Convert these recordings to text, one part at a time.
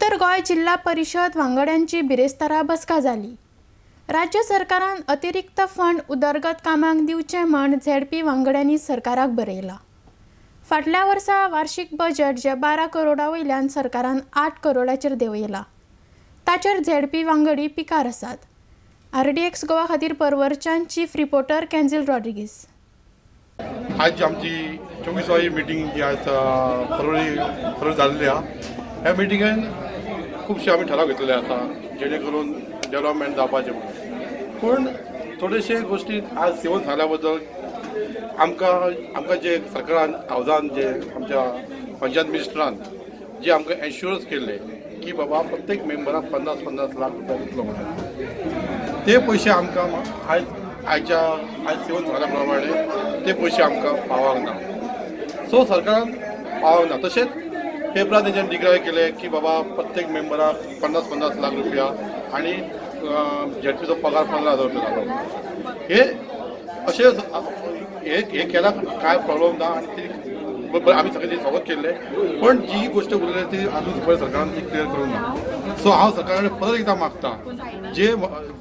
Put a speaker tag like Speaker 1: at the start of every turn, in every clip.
Speaker 1: उत्तर गोंय जिल्हा परिशद वांगड्यांची बिरेस्तारा बसका जाली. राज्य सरकारान अतिरिक्त फंड उदरगत कामांक दिवचे म्हण झेडपी वांगड्यांनी सरकाराक बरयलां. फाटल्या वर्सा वार्षीक बजेट जे 12 करोडा वयल्यान सरकारान 8 करोडाचेर देंवयलां, ताचेर झेडपी वांगडी पिकार आसात. आरडीएक्स गोवा खातीर परवरच्यान चीफ रिपोर्टर कॅन्झील रॉड्रिगीस.
Speaker 2: आज आमची 24वावी मिटींग जी आज परवरी परत जाल्ली आहा. ह्या मिटिंगेन खुबशे आमी ठराव घेतलेले आसा, जेणे करून डेव्हलपमेंट जावपाचें म्हणून. पूण थोडेशे गोश्टी आज सेवन जाल्या बद्दल आमकां जे सरकारान, हावजान, जे आमच्या पंचायत मिनिस्टरान जे आमकां एश्युरन्स केल्ले की बाबा प्रत्येक मेंबराक 50-50 लाख रुपया दितलो म्हणून, ते पयशे आमकां आयज आयच्या आयज सेवन जाल्या प्रमाणे ते पयशे आमकां पावंक ना. सो सरकारान पावंक ना. तशेंच पेपरार तेंच्यानी डिक्लेर केले की बाबा प्रत्येक मेंबराक 50-50 लाख रुपया आनी झेडपीचो पगार 15,000 रुपया जालो. हे अशें हे हे केला, काय प्रॉब्लम ना आनी ती आमी सगळें स्वागत केल्लें. पण जी गोश्ट उरलेली ती अजून पळय सरकारान ती क्लियर करूंक ना. सो हांव सरकारा कडेन परत एकदां मागता, जे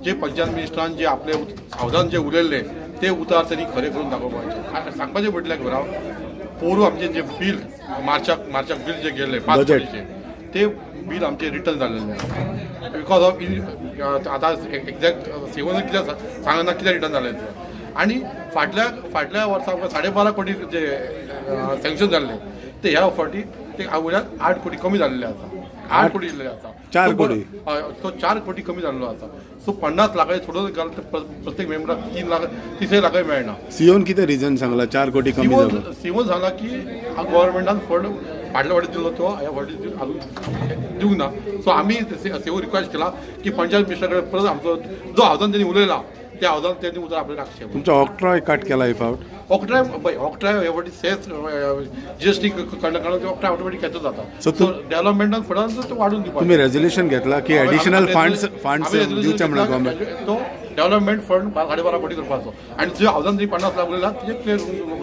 Speaker 2: जे पंचायत मिनिस्टरान जे आपले हावजान जे उलयल्ले ते उतार त्यांनी खरें करून दाखोवपाचे. सांगपाचें म्हटल्यार खबर हांव पोरूं आमचें जे बील मार्चाक बील जे गेल्ले 5
Speaker 3: Budget.
Speaker 2: कोटीचे, ते बील आमचे रिटर्न जाल्लेले आसा because of in आतां एक्झॅक्ट सेवन कित्याक सांगना कित्याक रिटर्न जालें तें. आनी फाटल्या फाटल्या वर्सा आमकां 12.5 कोटी जे सँक्शन जाल्ले, ते ह्या फावटी ते वयल्यान 8 कोटी कमी जाल्ले आसा, 8 कोटी जाल्ले आसा.
Speaker 3: 4
Speaker 2: So,
Speaker 3: कोटी.
Speaker 2: हय, तो 4 कोटी कमी जाल्लो आसा. सो 50 लाखाचे सोडून घाल तर प्रत्येक मेंबराक 3 लाख, 30 लाखय मेळना.
Speaker 3: सीओन कितें रिजन सांगला 4 कोटी कमी
Speaker 2: सिवोन
Speaker 3: जालो?
Speaker 2: सिवोन जाला की गव्हर्मेंटान फंड फाटल्या फावटी दिल्लो तो ह्या फावटी अजून दिवंक ना. सो आमी सीओ रिक्वेस्ट केला की पंचायत मिनिस्टर कडेन परत आमचो जो हावजान त्यांनी उलयला, त्या हावजान त्यांनी उतर आपल्याला राखचें.
Speaker 3: तुमचो ऑक्ट्रॉय कट केला ही फावट?
Speaker 2: ऑक्ट्राय पळय, ऑक्ट्राय हे फावटी सेस जीएसटी कडल्या कारणान ऑक्ट्राय ऑटोमॅटीक कॅन्सल जाता.
Speaker 3: So
Speaker 2: सो डेव्हलपमेंटान फंडान तो वाडून दिवपाक
Speaker 3: तुम्ही रेझोल्युशन घेतला की एडिशनल फंड्स दिवचे म्हणून गव्हर्मेंट?
Speaker 2: तो डेव्हलपमेंट फंड 12.5 कोटी करपाचो आनी जे हावजान 50 लाख उरला ते क्लियर करून.